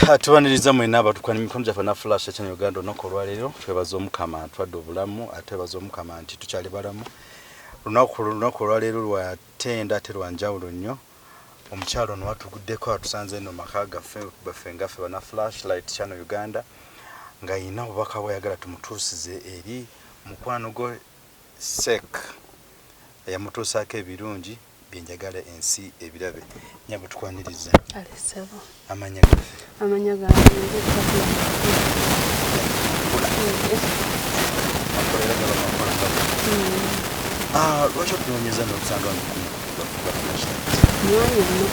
Tubaniriza mwena abatukwana emikono gyaffe na Flash Channel Uganda. Olunaku olwaleero twebaza Omukama atwadde obulamu, atwebaza Omukama nti tukyali balamu. Lunaku olwaleero lwa ttenda ate lwa njawulo nnyo. Omukyalo ono watuguddeko atusanze eno maka gaffe baffe ngaffe bana Flash Light Channel Uganda, ng'ayina obubaka bw'ayagala tumutuusize eri mukwano gwe Sheikh eyamutuusaako ebirungi byenjagala ensi ebirabe. Nyabo, tukwaniriza. Amanya gaffe? Amanya gange nze Takula. Makolera gaba makola gaba. Lwaki otunoonyeza n'otusanga wano ku mukutu gwa Flashlight? Mwanyi nno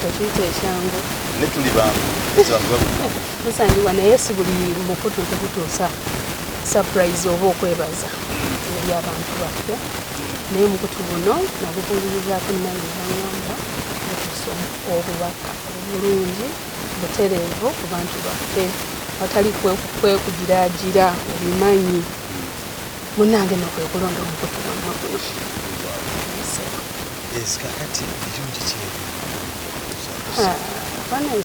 tekiyita ekyangu. Ne tuli bangu, bangu babuli. Musangibwa, naye si buli mukutu tekutuusa surprise oba okwebaza eri abantu baffe, naye omukutu guno nagubuulirizaako nange baŋŋamba gutuusa obubaka obulungi butereevu ku bantu baffe watali kwekugiraagira obimanyi. Munnange no kwe kulonda omukutu gwammwe guno. Yes, kakati birungi ki ebyo? Ah, bana-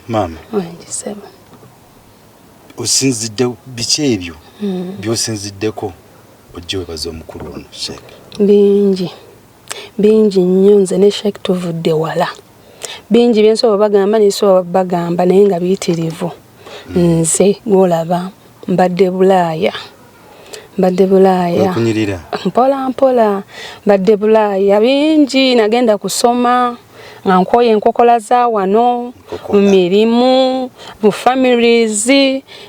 Maama, Wangi ssebo. Osinzidde biki ebyo by'osinziddeko ojja webaza omukulu ono Sheikh? Bingi, bingi nnyo. Nze ne Sheikh tuvudde wala. Bingi byensobola bagamba, nensobola bagamba, naye nga biyitirivu. Nze gwolaba mbadde Bulaaya, mbadde Bulaaya. Okunyirira. Mpola mpola, mbadde Bulaaya bingi. Nagenda kusoma nga nkooye enkokola za wano Nkokola. mu mirimu, mu families,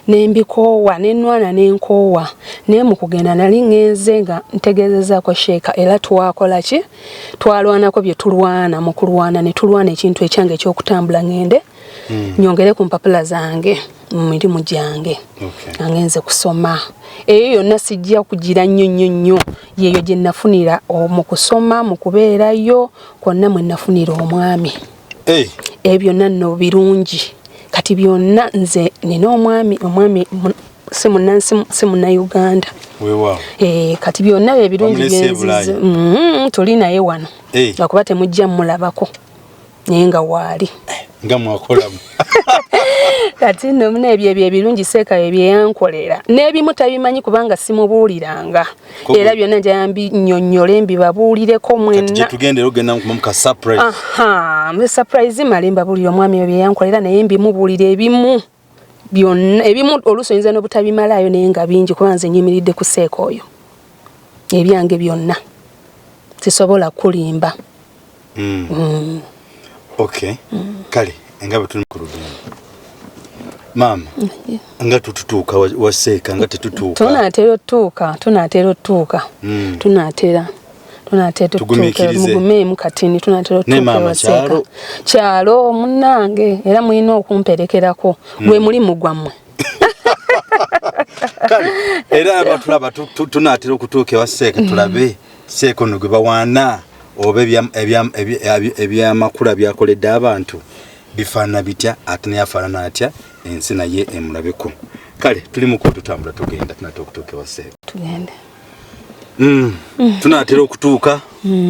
nembikoowa, nenwana nenkoowa. Naye mu kugenda nali ŋŋenze nga ntegeezezaako Sheeka, era twakola ki, twalwanako bye tulwana. Mu kulwana ne tulwana ekintu ekyange ekyokutambula ŋŋende nyongere ku mpapula zange mu mirimu gyange. Nga ngenze kusoma, eyo yonna sijja kugira nnyo nnyo nnyo. Yeeyo gye nafunira mu kusoma, mu kubeerayo kwonna mwe nafunira omwami. Hey, ebyo byonna nno birungi. Kati byonna nze nina omwami, omwami si munnansi, si Munnayuganda. Weewaawo. Kati byonna bye birungi. Wamulese e byenzize. Bulaaya? Tuli naye wano. Lwakuba temujja mmulabako, naye nga waali. Nga mwakolamu. Kati nno muna ebyo ebyo ebirungi seeka ebyeyankolera, n'ebimu tabimanyi kubanga simubuuliranga. Era byonna njala mbinnyonnyole, mbibabuulireko Kati gye mwenna. Tugenda era ogenda mu ka surprise. Aha, mbe surprise male mbabuulire omwami ebyo byeyankolera, naye mbimubuulira ebimu byonna. Ebimu oluusi oyinza n'obutabimalaayo, naye nga bingi, kuba nze nyimiridde ku seeka oyo ebyange byonna, sisobola kulimba. Okay, kale nga bwe tuli ku lugendo, maama, nga tututuuka wa seeka, nga tetutuuka. Tunaatera otutuuka, tunaatera otutuuka. Tunaatera, tunaatera tutuuke. Tugumiikirize. Mugumeemu katini, tunaatera Ne otutuuka maama, ewa seeka. kyalo. Kyalo munnange, era mulina okumperekerako, gwe mulimu gwammwe. Kale era abatulaba, tunaatera okutuuka ewa seeka, tulabe seeka ono gwe bawaana oba ebyamakula byakoledde abantu bifaanana bitya, ate naye afaanana atya, ensi naye emulabeko. Kale tuli muko tutambula tugenda, tunaatera okutuuka ewa seeka. Tugende. Tunaatera okutuuka.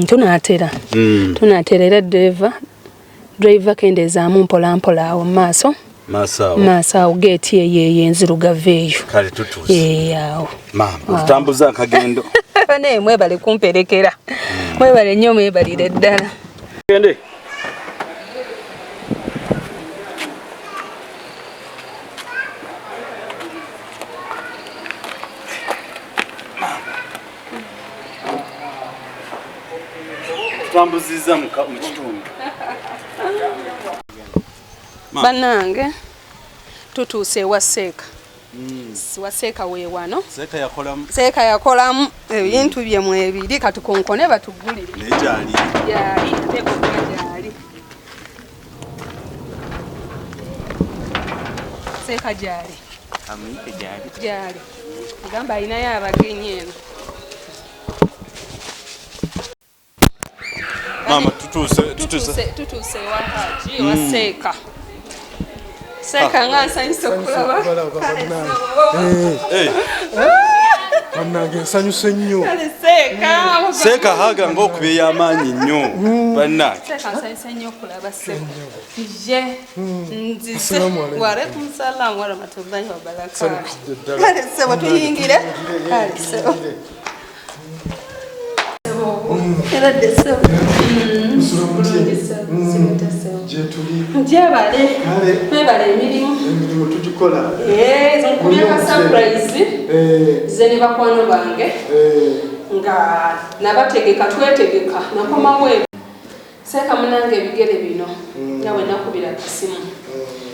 Tunaatera. Tunaatera, era driver kendeezaamu mpola mpola awo mu maaso. Maaso awo. Maaso awo, geeti eyo eyo enzirugavu eyo. Kale tutuuse. Awo. Maama, otutambuza akagendo. Naye mwebale kumperekera, mwebale nnyo, mwebalire ddala. Gende. Tutambuziza mu kitundu. Bannange, tutuuse ewa seeka. Wa seeka weewano. Seeka yakolamu. Seeka yakolamu ebintu bye mwebiri. Katukonkone batugulire. Naye gyali. Gyali, ateeka okuba gyali. Seeka gyali? Amuyite gyali. Gyali, agamba alinayo abagenyi eno. Maama, tutuuse, tutuuse. Tutuuse ewa Haji, ewa seeka. Seeka, nga nsanyusa okulaba. Eh. Bannange, nsanyuse nnyo. Kale seeka. Seeka haga ng'okuba ey'amaanyi nnyo, bannange. Seeka, nsanyuse nnyo okulaba ssebo. Ye nzize. Assalamu alaikum. Waalaikum salaam warahmatullahi wabarakatuh. Nsanyukidde ddala. Kale ssebo, tuyingire. Kale ssebo. Era dde ssebo. Nsula mutye? Bulungi ssebo. Simute ssebo. Gyetuli. Gyebale. Kale. Mwebale emirimu. Emirimu tugikola. Eh, nze nkubye ka surprise. Nze ne bakwano bange nga nabategeka, twetegeka, nakomawo e- seeka munange, ebigere bino nga bwe nakubira kasimu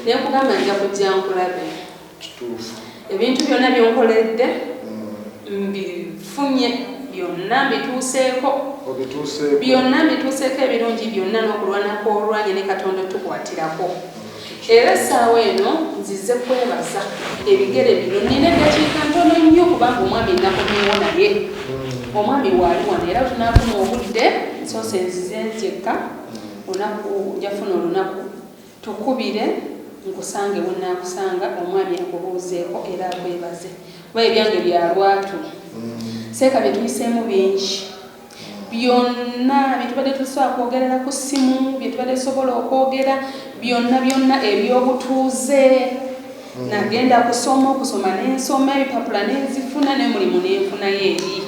naye nkugamba nja kujja nkulabe. Kituufu. Ebintu byonna byonkoledde mbifunye byonna, mbituuseeko. Obituuseeko. Byonna mbituuseeko, ebirungi byonna n'okulwana kw'olwanye ne Katonda tukwatirako. Era essaawa eno nzize kwebaza. Ebigere bino, nina eddakiika ntono nnyo kubanga omwami nakomyewo, naye omwami waali wano era tunaafuna obudde. Nsoose nzize nzekka, olunaku njafuna olunaku tukubire nkusange wenaakusanga, omwami akubuuzeeko era akwebaze, kuba ebyange bya lwatu. Seeka, bye tuyiseemu bingi byonna byetubadde tusobola kwogerera ku ssimu, byetubadde tusobola okwogera byonna byonna ebyobutuuze. Nagenda kusoma, okusoma nensoma, ebipapula nenzifuna, n'emulimu nenfunayo. Eri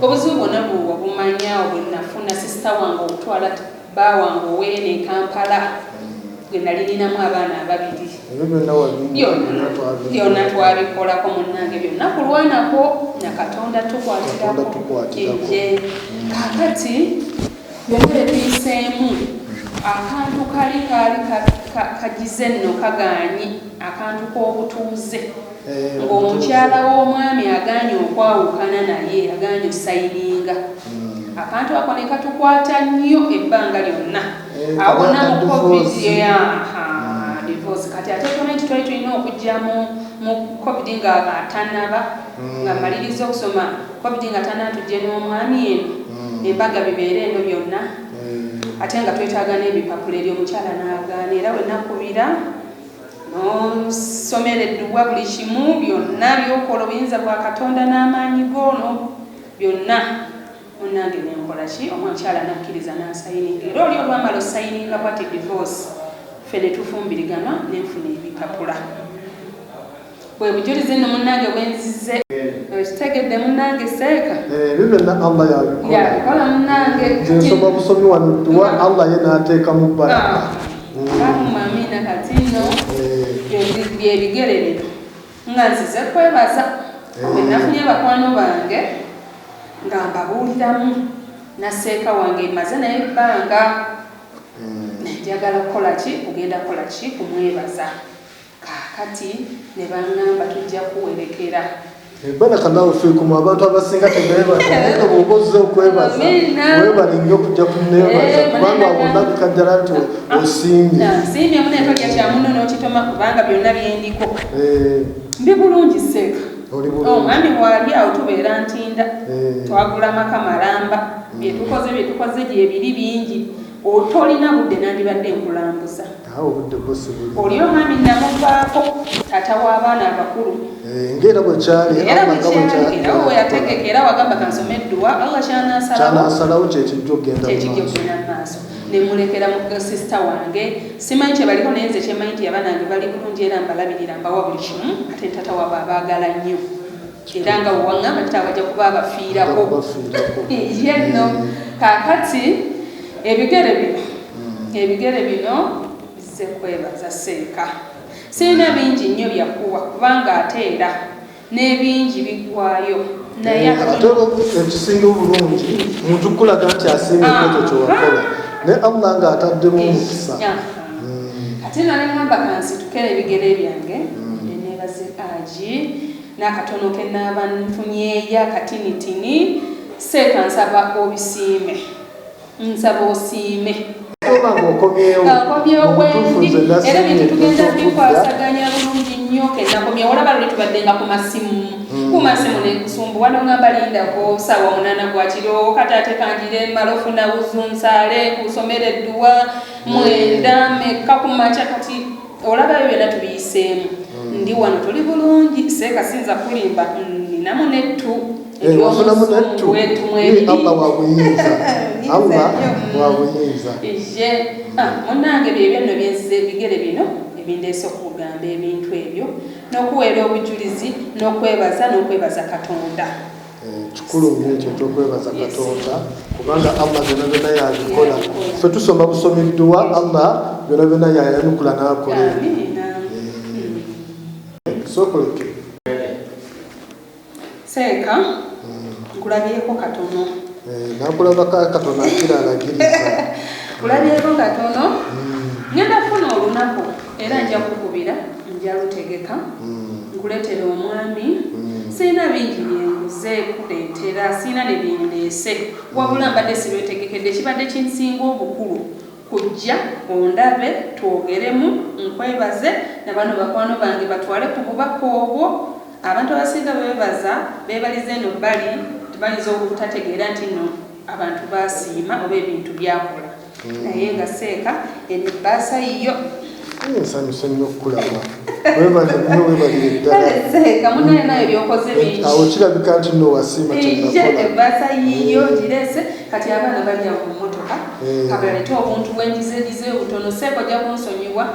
obuzibu bwonna bwewa bumanya bwe nafuna sisita wange okutwala bba wange oweene e Kampala gwe nali ninamu abaana ababiri. Ebyo byonna Byonna byonna twabikolako munnange, byonna kulwanako na Katonda tukwatirako. Katonda tukwatirako. Ye kaakati byonna bye tuyiseemu, akantu kali kaali kagize nno kagaanyi, akantu k'obutuuze, ng'omukyala w'omwami agaanye okwawukana naye, agaanye osayininga. Akantu ako ne katukwata nnyo ebbanga lyonna. Awo Kaba na mu ka COVID. divorce. Aha, divorce. Kati ate tumanyi nti twali tulina okujja mu COVID nga atanaba, nga maliriza okusoma, COVID nga tanaba, tujje n'omwami eno, embaga bibeere eno byonna, ate nga twetaaga n'ebipapula. Eri omukyala n'agaana, era we nakubira n'osomera edduwa, buli kimu byonna byokola, obuyinza bwa Katonda n'amaanyi go no byonna, munnange nenkola ki, omukyala nakkiriza n'asayininga. Era oli olwamala osayininga bwati divorce, ffe ne tufumbiriganwa, nenfuna ebipapula. Bwe bujulizi nno munnange bwenzize, okitegedde munnange seeka? Ebyo byonna Allah yabikola. Yabikola munnange. Nze nsoma busomi wano dduwa, Allah ye n'ateekamu baraka. Allahumma amina. Kati nno byebigere bino nga nzize kwebaza. Bwe nafunye bakwano bange nga mbabuuliramu naseeka wange maze naye ebbanga, njagala kukola ki, kugenda kukola ki, kumwebaza. Kaakati ne baŋŋamba tujja kuwerekera. Barakallahu fikum. Abantu abasinga tebeebaza, naye nga bw'oba ozze okwebaza, Amiina. weebale nnyo okujja kuneebaza, kubanga awo olabika ddala nti osiimye. Nsiimye mune, tolya kya muno n'okitoma, kubanga byonna byendiko ndi bulungi seeka. Oli bulungi. Omwami waali awo, tubeera Ntinda. Twagula maka malamba. Byetukoze gyebiri bingi, otolina budde nandibadde nkulambuza. Awo obudde bwo si buli. Oli omwami namuvaako, taata w'abaana abakulu. Ng'era bwe kyali. Era Allah nga bwe bwekyali, era kyali. we yategeka, era wagamba kansome edduwa, Allah kyanaasalawo Kyanaasalawo kyekijja okugenda mu kyekijja maaso. okugenda mu maaso. Nemulekera mu sisita wange, simanyi kye baliko, naye nze kyemanyi nti abaanange bali bulungi era mbalabirira, mbawa buli kimu, ate tata waabwe abaagala nnyo, era nga wewaŋŋamba tata bajja kuba abafiirako. Bafiirako. Ye nno kaakati ebigere bino bizze kwebaza seeka. Sirina bingi nnyo byakuwa, kubanga ate era n'ebingi biggwayo, naye Ate ekisinga obulungi, muntu kulaga nti asiimye ekyo kyewakola, naye Allah ng'ataddemu omukisa. Ate nno neŋŋamba kansitukere ebigere byange, neneebaze agi n'akatono ke naaba nfunyeeyo akatinitini. Seeka, nsaba obisiime, nsaba osiime. Oba ng'okomyewo. Nkomyewo. Mu butuufu Wendi nze era nasiimye bintu tugenda ekyokudda. bikwasaganya bulungi nnyo. Kenakomyewo, olaba luli tubaddenga ku masimu nekusumbuwa, nongamba lindako saawa 8 gwakiro, kati ate kanjire mmala ofuna wuzu, nsaale, kusomera edduwa 9 mekka ku makya. Kati olabayo byonna tubiyiseemu, ndi wano tuli bulungi seeka, sinza kulimba, ninamu nettu. Wafunamu nettu. Allah wa buyinza, Allah wa buyinza. Ye munnange, byebyo nno byenziza ebigere bino ebindeese okugamba ebintu ebyo n'okuweera obujulizi n'okwebaza n'okwebaza Katonda. Kikulu nnyo ekyo ekyokwebaza Katonda, kubanga Allah byonna byonna yabikola. Ffe tusoma busomi dduwa, Allah byonna byonna yayanukula n'akola. Amiina. Sookoleke. Seeka, nkulabyeko katono. Nakulaba katono, akira alagiriza. Nkulabyeko katono. Ngenda kufuna olunaku era nja kukubira, nja lutegeka nkuleetera omwami. Sirina bingi byenguze kuleetera, sirina ne byendeese, wabula mbadde sirwetegekedde. Kibadde kinsinga obukulu kujja ondabe, twogeremu, nkwebaze na bano bakwano bange batwale ku bubaka obwo. Abantu abasinga bebaza beebaliza eno bbali, bayinza obutategeera nti nno abantu basiima oba ebintu byakola, naye nga seeka eno ebbaasa yiyo. Nsanyuse nnyo okukulaba, webale nnyo, webalire ddala. Kale seeka munaye, nayo byokoze bingi. Awo kirabika nti nno wasiima Ije kyenakola. Ebbaasa yiyo gireese. Kati abaana bali awo mu mmotoka, kabalete obuntu bwenjizegize obutono. Seeka, ojja kunsonyiwa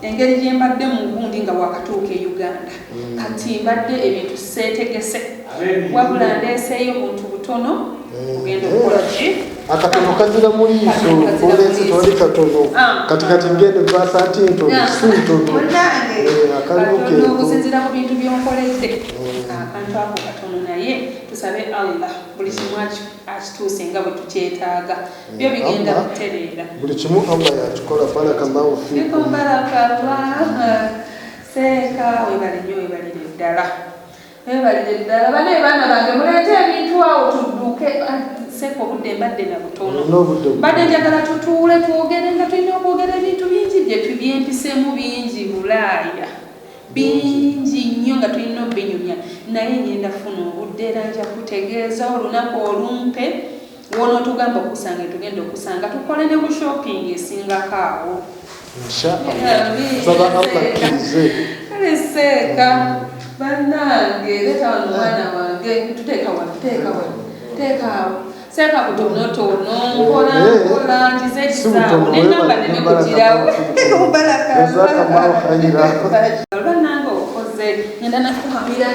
engeri gye mbadde mu gundi nga wakatuuka e Uganda. Kati mbadde ebintu seetegese, wabula ndeeseeyo buntu butono ogenda okukola ki. Akatono kazira mu liiso. Katono kazira mu Oleese liiso. tewali katono. Kati kati ngenda ebbaasa nti ntono, si ntono. Munnange, Akalimu katono keeko. okusinziira ku bintu byonkoledde, akantu ako katono, naye tusabe Allah buli kimu akituuse nga bwe tukyetaaga, byo bigenda Allah. kutereera. Buli kimu Allah yakikola. Barakallahu fikum. Fikum barakallah. Seeka, webale nnyo, webalire ddala, webalire ddala. Bane baana bange, muleete ebintu awo tudduke. Ah, seeka, obudde mbadde na butono. Olina obudde butono. Mbadde njagala tutuule twogere, nga tulina okwogera ebintu bingi bye tubyempiseemu bingi Bulaaya, bingi nnyo nga tulina obinyumya, naye ngenda funa obudde era nja kutegeeza olunaku olumpe wonootugamba okusanga, tugenda okusanga tukole ne ku shopping esingako awo. Inshallah, nsaba Allah akkirize. Kale seeka bannange, leeta wano mwana wange, tuteeka wano, teeka wano, teeka awo. Seeka, butonotono, mpola mpola, njize Si ekisaawo butono, nenamba webale, neme kugirawo. Jazakallahu khaira. Bannange, okoze, ngenda nakukamira.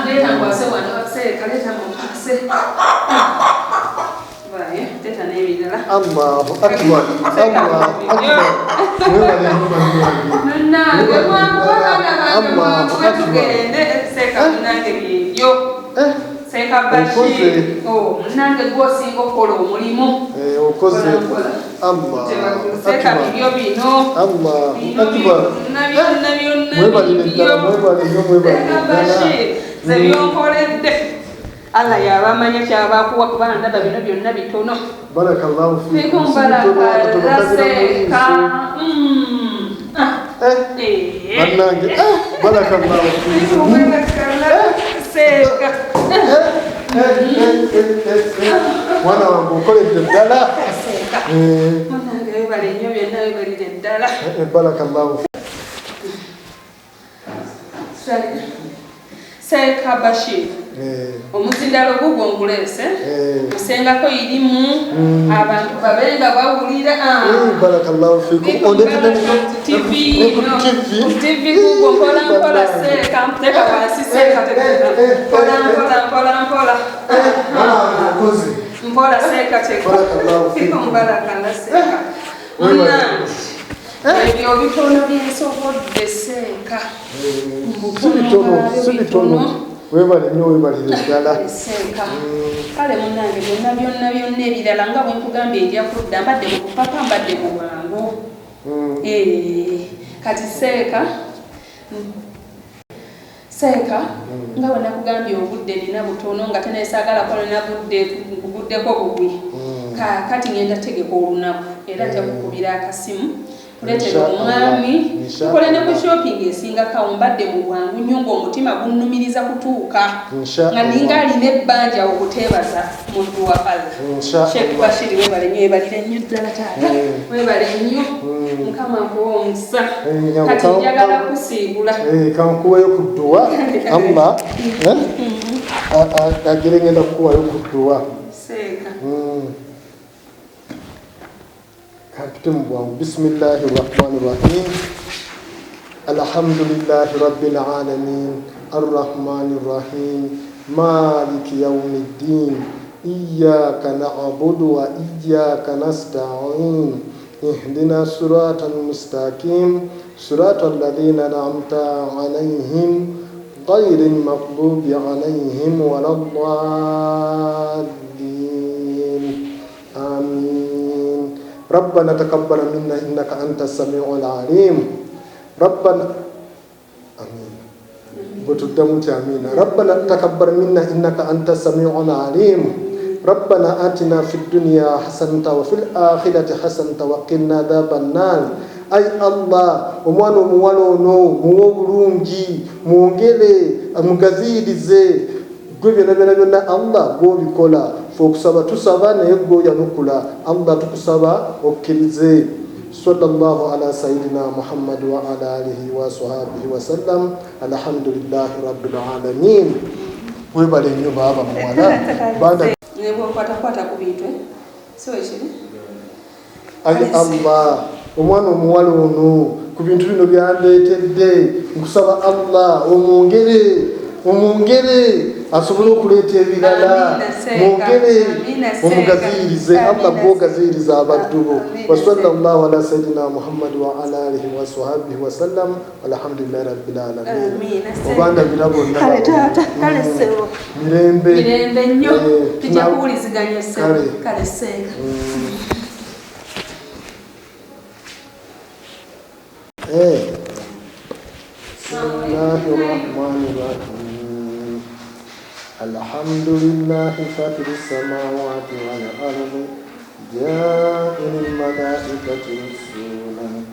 Leeta nkwase wano. Seeka, leeta mukwase. Baye, leeta n'ebirala. Allahu akbar, Allahu akbar, webale nnyo bannange. Munnange, mwanguwa baana bange. Allahu Mwanguwe akbar. tugende. Seeka munnange, byebyo. Seeka Bashir. Okoze. Oh, munnange, gwosinga okukola omulimu. Okoze. Mpola, Allahu seeka, akbar. bibyo bino. Allahu Bino akbar. byonna byonna byonna Mwebalire bibyo. ddala, mwebale nnyo, mwebalire Seeka ddala. Bashir, ze byonkoledde Allah yaba amanya kyabakuwa, kubanga ndaba bino byonna bitono. Barakallahu fikum. Fikum Si bitono, akatono barakalla. kazira mu Seeka. liiso. Bannange, barakallahu Fikum fikum. barakalla seeka. Eh, eh, eh, eh, eh. Mwana wange, okoledde ddala. Seeka munange, webale nnyo byonna, webalire ddala. Barakallahu. Seeka Bashir, omuzindalo gugwo nguleese. Osengako irimu abantu babe nga bawulira. Barakallahu fikum. Ondetedde TV. Ne ku TV. TV gugwo, mpola mpola seeka, teeka wansi seeka, mpola mpola mpola mpola. Mwana wange, okoze. Mpola seeka, teeka. Barakallahu fikum. Barakalla seeka. Munnange, ebyo bitono byensobodde seeka. Si bitono, si bitono. Webale nnyo, webalire ddala. Seeka, kale munnange, byonna byonna byonna ebirala nga bwe nkugambye, nja kudda. Mbadde mu kupapa, mbadde mu bwangu. Kati seeka, seeka, nga bwe nakugambye, obudde nina butono, nga tenesaagala kolona budde nkuguddeko bugwi. Kaakati ngenda tegeka olunaku era nja kukubira akasimu kuleetera Insha omwami, Allah. Insha tukole ne ku Allah. shopping esingako awo. Mbadde mu bwangu nnyo ng'omutima gunnumiriza kutuuka, Insha nga ninga Allah. alina ebbanja okuteebaza muddu wa Allah. Insha Sheikh Allah. Bashiri, webale nnyo, webalire nnyo ddala taata. Webale nnyo, Mukama nkuwa omukisa. Nyabo, Kati njagala kusiibula. Kankuweyo ku dduwa Allah, eh? Agire ngenda kukuwayo ku dduwa. Kampite mu bwangu. Bismillahi rahmani rahim. Alhamdulillahi rabbil alamin arrahmani rahim maliki yawmiddin iyyaka na'budu wa iyyaka nasta'in ihdina siratal mustaqim siratal ladzina an'amta alaihim ghayril maghdubi alaihim waladdallin. Amin. Rabbana taqabbal minna innaka antas samiul alim. Rabbana amin. Bwetuddamu nti amina. Rabbana taqabbal minna innaka antas samiul alim. Rabbana atina fid dunya hasanata wa fil akhirati hasanata wa qina adhaban nar. Ai Allah, omwana omuwala ono muwe obulungi, mwongere, amugaziyirize. Gwe byonna byonna byonna Allah gw'obikola. Ffe okusaba tusaba naye gw'oyanukula. Allah tukusaba okkirize. Sallallahu ala sayyidina Muhammad wa ala alihi wa sahbihi wa sallam. Alhamdulillahi rabbil alamin. Webale nnyo baaba muwala. Banda Ne bw'okwatakwata ku bintu, si wekiri? Ai Allah, omwana omuwala ono ku bintu bino byandeetedde, nkusaba Allah omwongere, omwongere asobole okuleeta ebirala, mwongere omugaziyirize. Allah gw'ogaziyiriza abaddu bo. Wa sallallahu ala sayyidina Muhammad wa ala alihi wa sahbihi wa sallam. Alhamdulillahi rabbil alamin. Obanga birabo bonna. Kale taata, kale ssebo. Mirembe. Mirembe nnyo. Tujja kuwuliziganya ssebo. Kale sseeka. Bismillahirrahmanirrahim. Alhamdulillahi fatiri samawati wal ardi ja'ilil malaikati rusulan.